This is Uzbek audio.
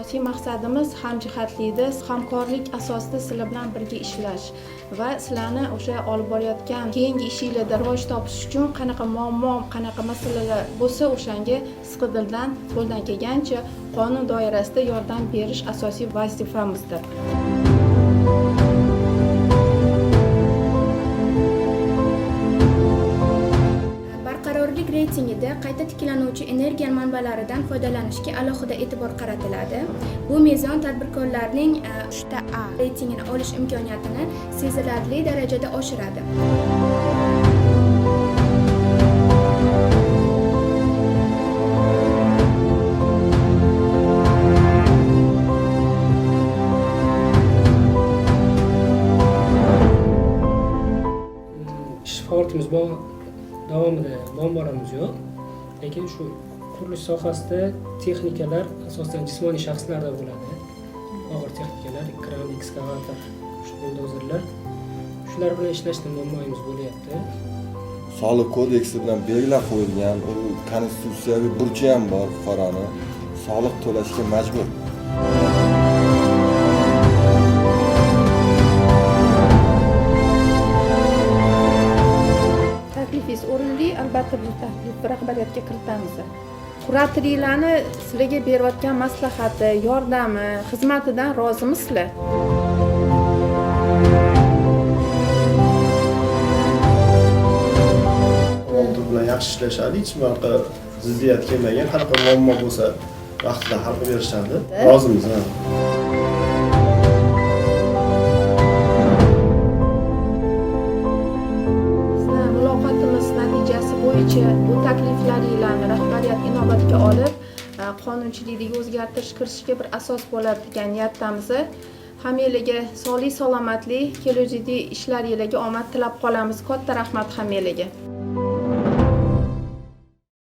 Asosiy maqsadimiz hamjihatlikda, hamkorlik asosida sizlar bilan birga ishlash va sizlarni o'sha olib borayotgan keyingi ishinglarda rivoj topish uchun qanaqa muammo, qanaqa masalalar bo'lsa, o'shanga sidqidildan qo'ldan kelgancha qonun doirasida yordam berish asosiy vazifamizdir. Barqarorlik reytingida qayta tiklanuvchi energiya manbalaridan foydalanishga alohida e'tibor qaratiladi. Bu mezon tadbirkorlarning 3 A reytingini olish imkoniyatini sezilarli darajada oshiradi. Ish faoliyatimiz davomida muammolarimiz yo'q, lekin shu qurilish sohasida texnikalar asosan jismoniy shaxslarda bo'ladi. Og'ir texnikalar, kran, ekskavator, shu buldozerlar, shular bilan ishlashda muammoimiz bo'lyapti. Soliq kodeksi bilan belgilab qo'yilgan, u konstitutsiyaviy burchi ham bor, fuqaroni soliq to'lashga majbur. Taklifingiz o'rinli, albatta bu taklifni rahbariyatga kiritamiz. Kuratorlarni sizlarga berayotgan maslahati, yordami, xizmatidan rozimisizlar? Buxgalter bilan yaxshi ishlashadi, hech bunaqa ziddiyat kelmagan, qanaqa muammo bo'lsa vaqtida hal qilib berishadi. Rozimiz, ha. Bizni muloqotimiz natijasi bo'yicha bu takliflaringlarni rahbariyat inobatga olib, qonunchilikdagi o'zgartirish kiritishga bir asos bo'ladi degan niyatdamiz. Hammanglarga sog'lik, salomatlik, kelajakdagi ishlaringlarga omad tilab qolamiz. Katta rahmat hammanglarga.